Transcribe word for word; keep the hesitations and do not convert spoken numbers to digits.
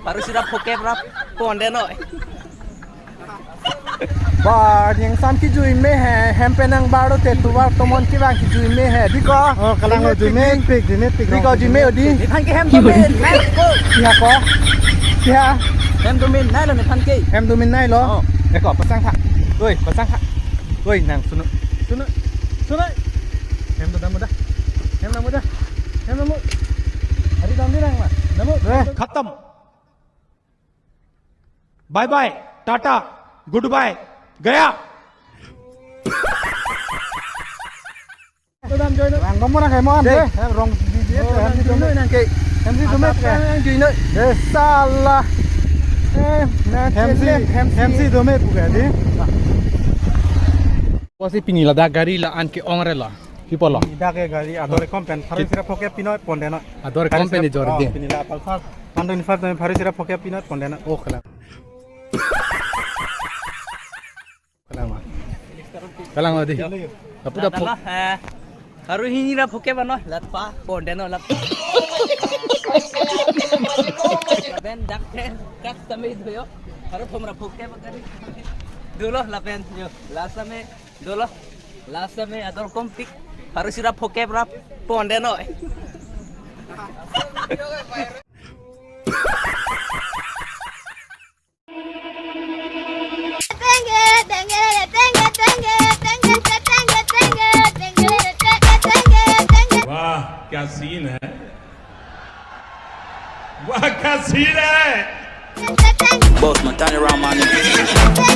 Baru sirap phokep rap pondet noi. Bar yang sam kijui me he, hem penang bar do te tuwar tomon kevang kijui me he. Diko. Oh, kalang lo, jui me pik, jui me pik. Diko jui me odi. Nephan ke hem domin. Nai ko. Iya ko. Iya. Hem domin nai lo nephan ke. Hem domin nai lo. Oh. Eko pasang tha. Oi, pasang tha. Oi, nang sunu. Sunu. Sunu. Hem do damu dah. Hem damu dah. Hem damu. Ari dam di nang ma. Damu. Eh, khatam. Bye bye, tata, goodbye, gaya. Bang, bang, mo nang kaimo, deh. Deh, rong di, di, Oh, M C nang dome. Jui noi nang ke. M C dome. Apa nang jui noi? Eh, salah. Eh, nang M C, chele, M C. M C dome buka di. Pasi pini ladak gari la-an ke-ong re la. Pipolo. Ladak ke gari ador kom pen. Pharo sirap phokep pinoi pondet noi. Ador kom pen jor Oh, di. Pini la Pulsar. One twenty-five dome pharo sirap phokep pinoi pondet noi. Oh, kalang. Kalang ma. Kalang ma di. Lapu dah phok. Adalah, eh, pharo hini ra phokep ano, lat pa, pondet noi lat. Ben dak ten, dak tame do yo. Pharo thom ra phokep kari. Dolo lapen yo, last tame, dolo. Last tame ador kom pik. Pharo sirap phokep rap pondet noi. वाह, क्या सीन है। वाह, क्या सीन है। Boss Montana around my niggas.